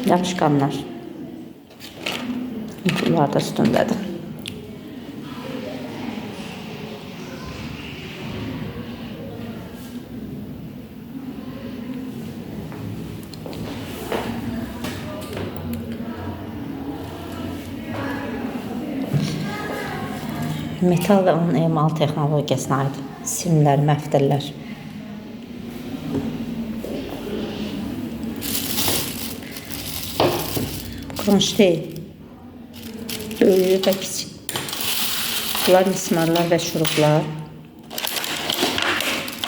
Yapışqanlar. Bunlar da üstündədir. Metal və onun emal texnologiyasına aid simlər, məftillər. Kronşteyn. Böyüyü və kiçik. Bunlar mismarlar və şuruplar.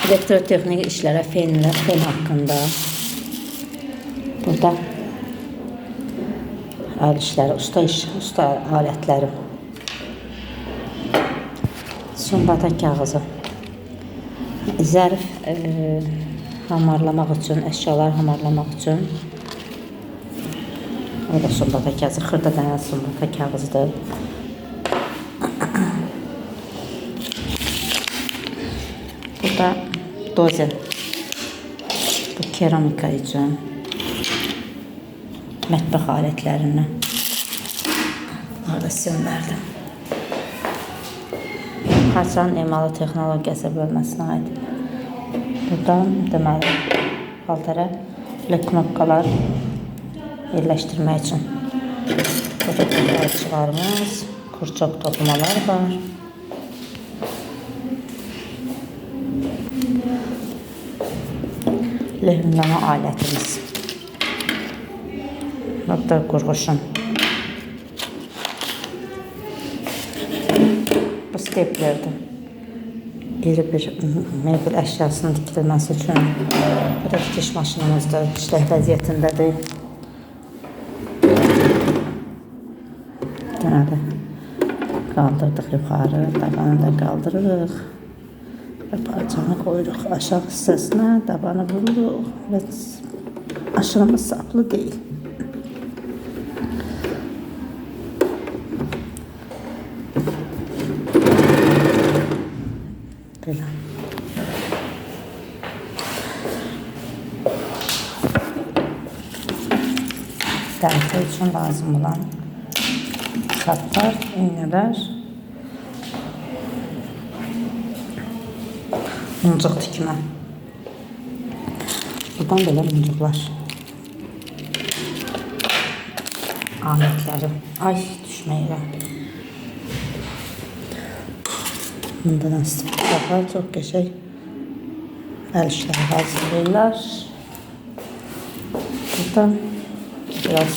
Elektrotexnik işlərə fenlər, fen haqqında. Burada əl işləri, usta iş, usta alətləri. Sumbata kağızı. Zərf hamarlamaq üçün, əşyalar hamarlamaq üçün. O da sumbata kağızı, xırda dənə sumbata kağızıdır. Burada dozer. Bu keramika üçün. Mətbəx alətlərindən. Bunlar da simlərdir. Xarçanın emalı texnologiyası bölməsinə aid. Burada deməli paltara belə knopkalar yerləşdirmək üçün. Burada qayçılarımız, kurçok toxumalar var. Lehimleme alətimiz. Burada qurğuşun. Bu steplerdir. İri bir mebel əşyasının tikilməsi üçün. Bu da tikiş maşınımızdır. İşlək vəziyyətindədir. Deməli, qaldırdıq yuxarı, dabanı da qaldırırıq. Və parçanı qoyuruq aşağı hissəsinə, dabanı vururuq və aşırımız saplı deyil. Belə. Dərzi üçün lazım olan saplar, iynələr, muncuq tikmə. Buradan belə muncuqlar. Alətləri. Ay, düşməyirəm. Bundan istifadə çox qəşəng əl işləri hazırlayırlar. Buradan biraz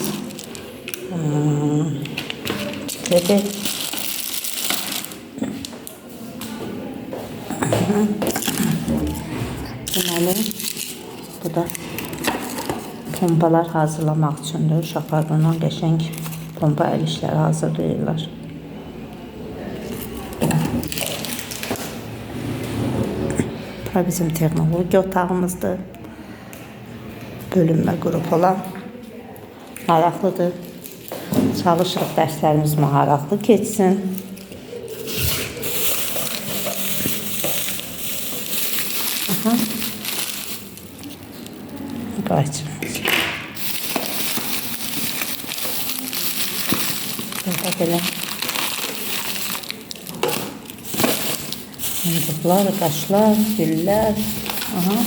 kredi. Deməli, bu da pompalar hazırlamaq üçündür. Uşaqlar bundan qəşəng pompa əl işləri hazırlayırlar. Bura bizim texnologiya otağımızdır. Bölünmə qrup olan. Maraqlıdır. Çalışırıq dərslərimiz maraqlı keçsin. Aha. Qayçımız. Burada belə muncuqlar, qaşlar, güllər. Aha.